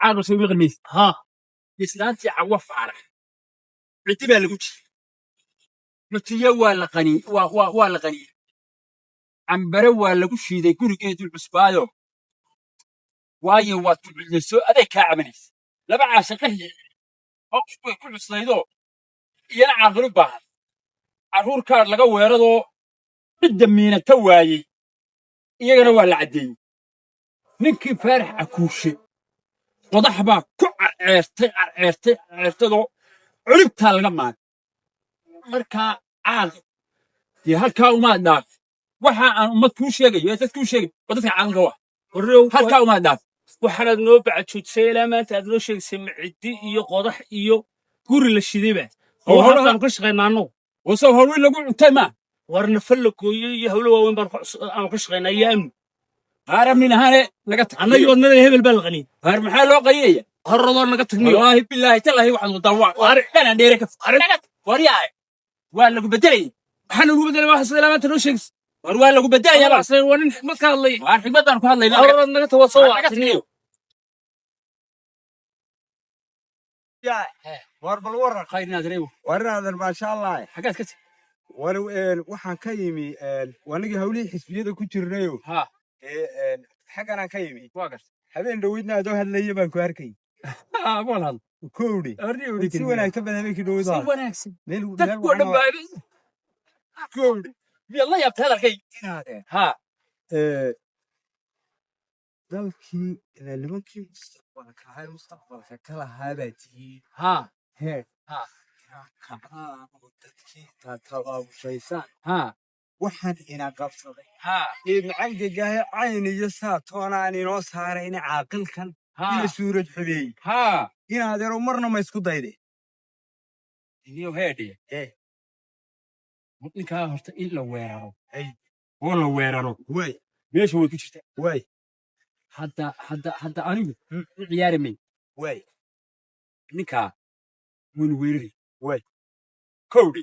Caaqil soo maqli maysid? Haa. Islaantii Cawa Faarax ciddi baa lagu jiray, mutiyo waa la qani, waa la qaniyey, cambare waa lagu shiiday gurigeedii cusbaayo, waayo waad ku cidlayso, adeeg kaa cabanaysa laba caashaqahi hawsh way ku cuslaydoo, iyana caaqil u baahan, carruur kaadh laga weeradoo cidda miinata waayey, iyagana waa la caddeeyey. Ninkii Faarax Cakuushe qodax baa ku carceertay, carceertay, carceertadoo culibtaa laga maagay. Markaa caaqil dee halkaa umaad dhaaf. Waxa aan ummad kuu sheegayo ee dad kuu sheegay waa dadka caaqilka waa. Warrow. Halkaa umaad dhaaf. Waxaanaad noo bacajoojisay ilaa maanta aad noo sheegaysay maciddi iyo qodax iyo guri la shidayba. Oo waxaasaanu ka shaqaynaa annagu. Wasoo hawlii lagu cuntay maa? War nafal la gooyey iyo hawlo waaweyn baan aanu ka shaqaynaa iyo amni. Qaar amni lahaane naga tag. Annagii wadnada hebel baa la qaniyey. Qaar maxaa loo qayiyaya? Horadoo naga tagniyo. Wallaahi bilaahi tallaahi, waxaad wadaa waa dhanaan dheere ka waryaa, waa lagu bedelayay. Maxaana ugu bedelay waxaas ilaa maanta noo sheegaysa? War waa lagu bedelayaa. Waa nin xikmad ka hadlay. Waar xikmad baan ku hadlaynaa. Horad naga tag, waa soo Naga wactiniyo. War bal waran. Khayr inaad reebo. War inaadan, maasha Allah. Xaggaad ka tag? War waxaan ka yimi wanigii hawlihii xisbiyada ku jirnayo. Ee xagganaan ka yimi. Waa gartay. Habeen dhoweydna adoo hadlaya baan ku arkay. Waan hadla. Kowdhi, si wanaagsan baad habeenkii dhoweyd Si hadlay. wanaagsan. Meel meel Dadku oo dhan wacan baa kowdhi. Miyaad la yaabtay hadalkay? Inaadeen dalkii nimankii mustaqbalka ahaa, mustaqbalka ka lahaa baa tihiin. Hee, kacdaan oo dadkii tatabaabushaysan. Waxaan ina qabsaday ee macangegaahe cayn iyo saatoonaan inoo saarayna caaqilkan ina suurad xumeeyey. Inaadeero, marna ma isku dayde? Niyo heedhe. Ninkaa horta in la weeraro oo la weeraro meesha way ku jirtaa. Hadda anigu u ciyaari may. Ninkaa waynu weerari. Kowdhi.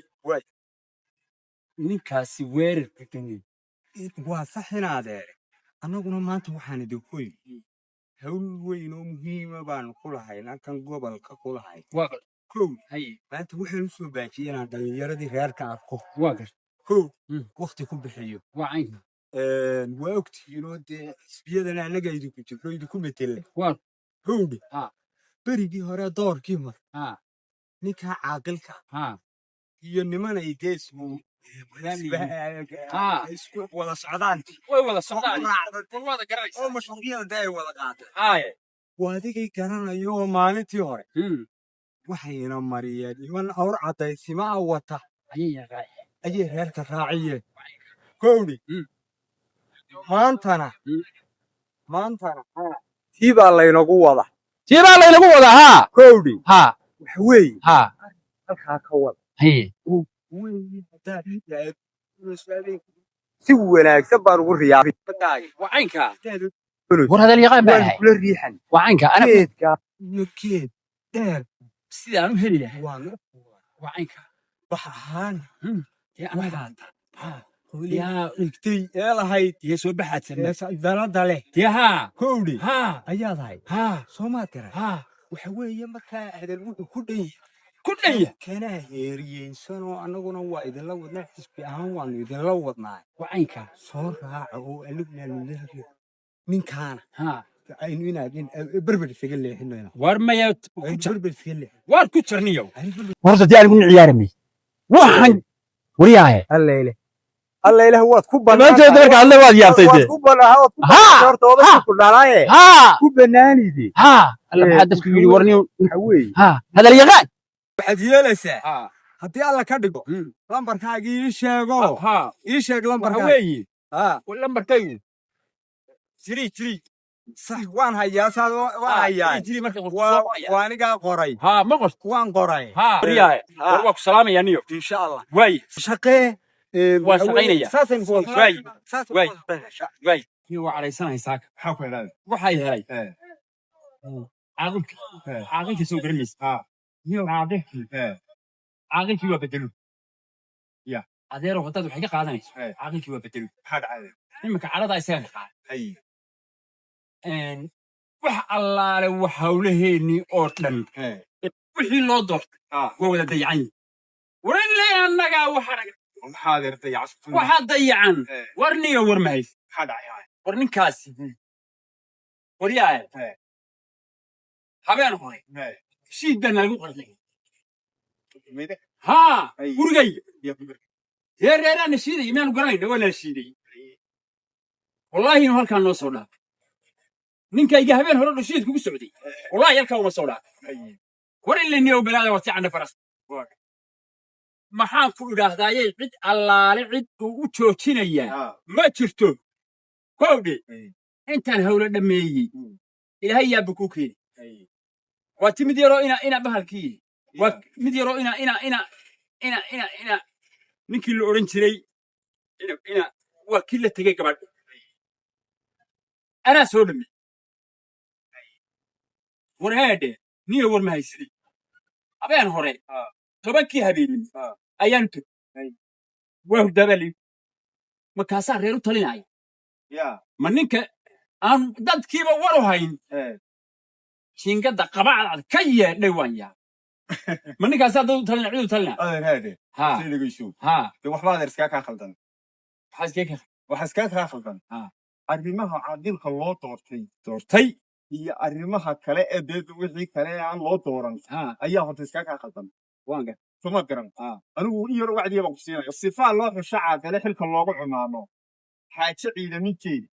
Ninkaasi weerar ku danyay. Waa sax inaadeere, annaguna maanta waxaan idinku yimi hawl weyn oo muhiima baanu ku lahayn halkan gobolka ku lahayn. Waa Kow, haye. maanta waxaan u soo baajiyey inaan dhallinyaradii reerka arko. Waa gartay. Kow, wakti ku bixiyo. Waa caynka. Waa ogtihiinoo dee xisbiyadana annaga idinku jirno, idinku metela. Kowdhi, berigii hore doorkii mar ninkaa caaqilka iyo nimanay dee isku isku wada socdaan. Way wada socdaan, war wada garanaysaa. Oo mashruucyada dee ay wada qaateen. Waa adigay garanayo oo maalintii hore waxayna mariyeen niman awr cadaysima a wata ayay raaceen. Ayay reerka raaciyeen. Kowdhi, maantana maantana tii baa laynagu wada. Tii baa laynagu wadaa, haa. Kowdhi, waxa weeye halkaa ka wada. Weeye haddaad si wanaagsan baan ugu riyaabay. Waa caynka. War hadal yaqaan baan Waan ahay. kula riixan. Waa caynka ana. Geedka iyo geed dheer sidaan u heli lahaa. Waan Waa caynka. Wax ahaan Dee anaga waxaad yaa dhigtay ee lahayd dee soo baxaad samee. ee dalada leh. Dee haa. Kowdhi, ayaad ahayd. Soo maad garan? Haa. Waxa weeye markaa hadal wuxuu ku dhan yahay Ku dhanya. kanaa heeriyeysanoo annaguna waa idinla wadnaa, xisbi ahaan waanu idinla wadnaa. Waa caynka. Soo raaca oo aniguna nula ninkaana aynu inaad berber isaga leexinayna. War maya. Aynu berber isaga leexin. Waar ku jarniyow. Aynu berber. Horta dee anigu ciyaari may waxaan waryaahe. Alleyle, alleyle, waad ku Dhammaantood marka hadle waad yaabtay waad dee. ku banaa, waad ku banaan horta odaygii ku dhalaaye. Ku banaanide. Haa, alla, maxaa dadku yidhi warniyow? Waxa weeye Haa, hadal yaqaan. Waxaad yeelaysaa haddii Alla ka dhigo lambarkaagii ii sheego. Ii sheeg Waxa lambarkaaga. weeye lambarkaygu 33. Sax, waan hayaa, saad waan hayaa. 33 marka qofku waa soo qoraya. Waa anigaa qoray. Haa, ma qorto. Waan qoray. Haa, waryaahe. War waa ku salaamaya niyo. Insha Allah. Waay. Shaqee. Waan shaqaynaya. Saasaynu ku wada Waay. saasaynu Waay. ku wada shaqaynaya. Waay, niyo, waa cadhaysanaysaa. Maxaa ku helaaday? Waxay helay caaqilka. Caaqilka soo garanaysa? Niyo, caaqilkii caaqilkii waa bedelu. Ya. Adeero, haddaad waxay ka qaadanayso. Caaqilkii waa bedelu. Maxaa dhacay? Iminka cadhada isaga ka qaaday. Wax allaale wax hawlaheennii oo dhan wixii loo doortay waa wada dayacan yihin. Warinle annagaa wax arag. Maxaa, adeer, dayacsan? Waxaa dayacan, war niyo, war mahays. Maxaa dhacay? War ninkaasi, waryaaye, habeen hore shiid baa nalagu qarxay. Mide? Haa. Gurigayga reer reeraana shiidaya miyaanu garanayna? Waa nala shiiday. Wallaahi inuu halkaan noo soo dhaafay ninkayga habeen hore dhushiid kugu socday, wallaahi halkaa uma soo dhaafay. War iliniyow, balaada wati candha faras. Maxaan ku idhaahdaayey? Cid allaale cid uu u joojinayaa ma jirto. Kowdhe, intaan hawlo dhammeeyey, Ilaahay yaabba kuu keeni. Waa ti mid yaroo ina bahalkii, waa mid yaroo ina ninkii la odhan jiray ina waa kii la tegey gabadh. Anaa soo dhammey. War heedhe niyo, war mahaysaday. Habeen hore 10-kii habeenimo ayaanu tegey. Waa hurdaabaa layidhi. Markaasaa reer u talinaya. Ma ninka aan dadkiiba war u hayn jiingadda qabacdaad ka yeedhay waan yaa. Ma ninkaasaa dad u talina, cid u talina? Adeer, heede. Haa. Sii dhegeyso. Haa. Dee waxba, adeer, iskaa kaa khaldan. Maxaa iskee ka Waxa iskaa kaa khaldan arrimaha caaqilka loo doortay doortay iyo arrimaha kale ee dee wixii kale ee aan loo dooran ayaa horta iskaa kaa khaldan. Waan gar. Soma garan? Anigu in yaro wacdiya baan ku siinaya. Sifaa loo xusho caaqile xilka loogu cumaamo, xaaje ciidaminteeda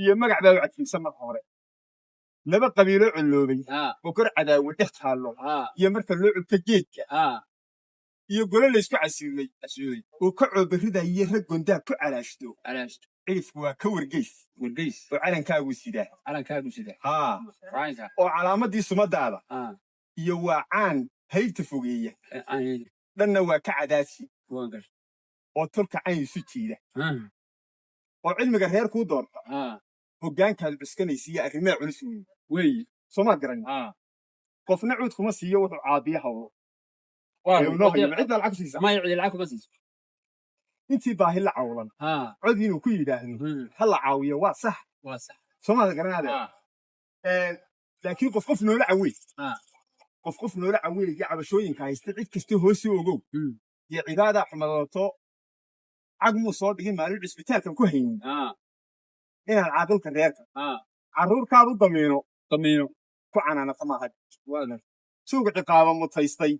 iyo magac baa u cadfaysan. Marka hore laba qabiilo colloobay oo kor cadaawo dhex taallo iyo marka loo cubto geedka iyo gole laysku casuumay oo ka coobarridaya rag gondaa ku calaashto. Calaashto. Cilifku waa ka wargeys. Wargeys. Oo calankaagu sidaa. Calankaagu sida. Haa. Raanka. Oo calaamadii sumadaada iyo waa caan haybta fogeeya, dhanna waa ka cadaasi Waan gar. oo tolka cayn isu jiida oo cilmiga reer kuu doorta, hoggaankaad cuskanaysa iyo arrimaha culus weeye. Weeye. Soomaad garan? Qofna cuud kuma siiyo wuxuu caabiya hawlo ee unoo hayo. Ma ciddaa lacag ku siisa? Maya, cidi lacag kuma siiso. Intii baahi la cawlan cod inuu ku yidhaahdo ha la caawiyo waa sax. Waa sax. Soomaad garanaade? Laakiin qof qof noola cawey, qof qof noola cawey iyo cabashooyinka haysta cid kasta hoose ogow iyo cibaadaa xumadato cag muu soo dhigin maalin cisbitaalkan ku haynin inaan caaqilka reerka carruurkaad u damiino damiino ku canaanata maaha. Waa gar. Suuga ciqaaba mutaystay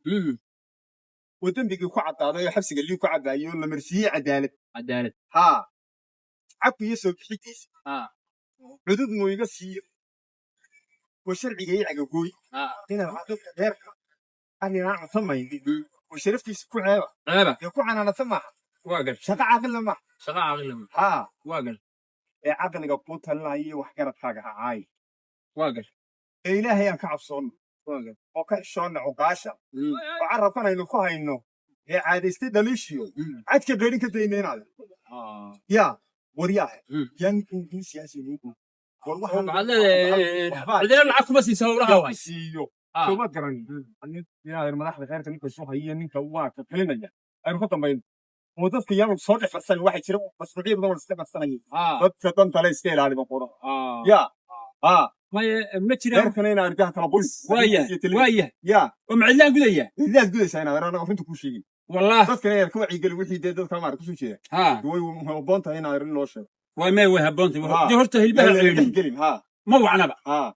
oo dembigii ku caddaaday oo xabsiga lii ku cabbaayey oo la marsiiyey cadaalad. Cadaalad. Haa, cabku iyo soo bixidiisa cudud muu iga siiyo oo sharciga ii cagagooy inaan caaqilka reerka arrinaan cuntamaynin oo sharaftiisa ku ceeba Ceeba. dee ku canaanata maaha. Waa gar. Shaqo caaqilna maaha. Shaqo caaqilna. Haa. Waa gar. Ee caqliga kuu talinaya iyo waxgaradkaaga ha caayi. Waa gar. Ee Ilaahay aan ka cabsoonno Waa gar. oo ka xishoonna cuqaasha oo carabkan aynu ku hayno ee caadaystay dhaliishiyo cadka qeedhin ka dayna inaad yaa waryaahe yaan nin siyaasi nugu war waxaan Waxaad leedahay waxbaa cidina lacag kuma siisa howlaha waay. Siiyo. Sooma garan inaad madaxda kheyrka ninka isu hayiyo ninka waa ka talinaya aynu ka dambayno oo dadka yaanu soo dhex farsan. Waxaa jira mashruucyo badan oo la iska farsanaya. Dadka dantale iska ilaaliba qura yaa haa. Maya, ma jiraan. Reerkana inaad argaha kala qoys Waaya, waaya. Yaa. Oo macidlaan gudaya. Ilaad gudaysaa inaad anaga runta kuu sheegin. Wallah. Dadkana inaad ka wacyigeli wixii dee dadka maarata kusoo jeeda way habboon tahay inaad arrin loo sheego. Waa mee, way habboon tahay. Haa. Dee horta hilbaha Yaan la ceedhin dhexgelin, haa. ma wacnaba. Haa.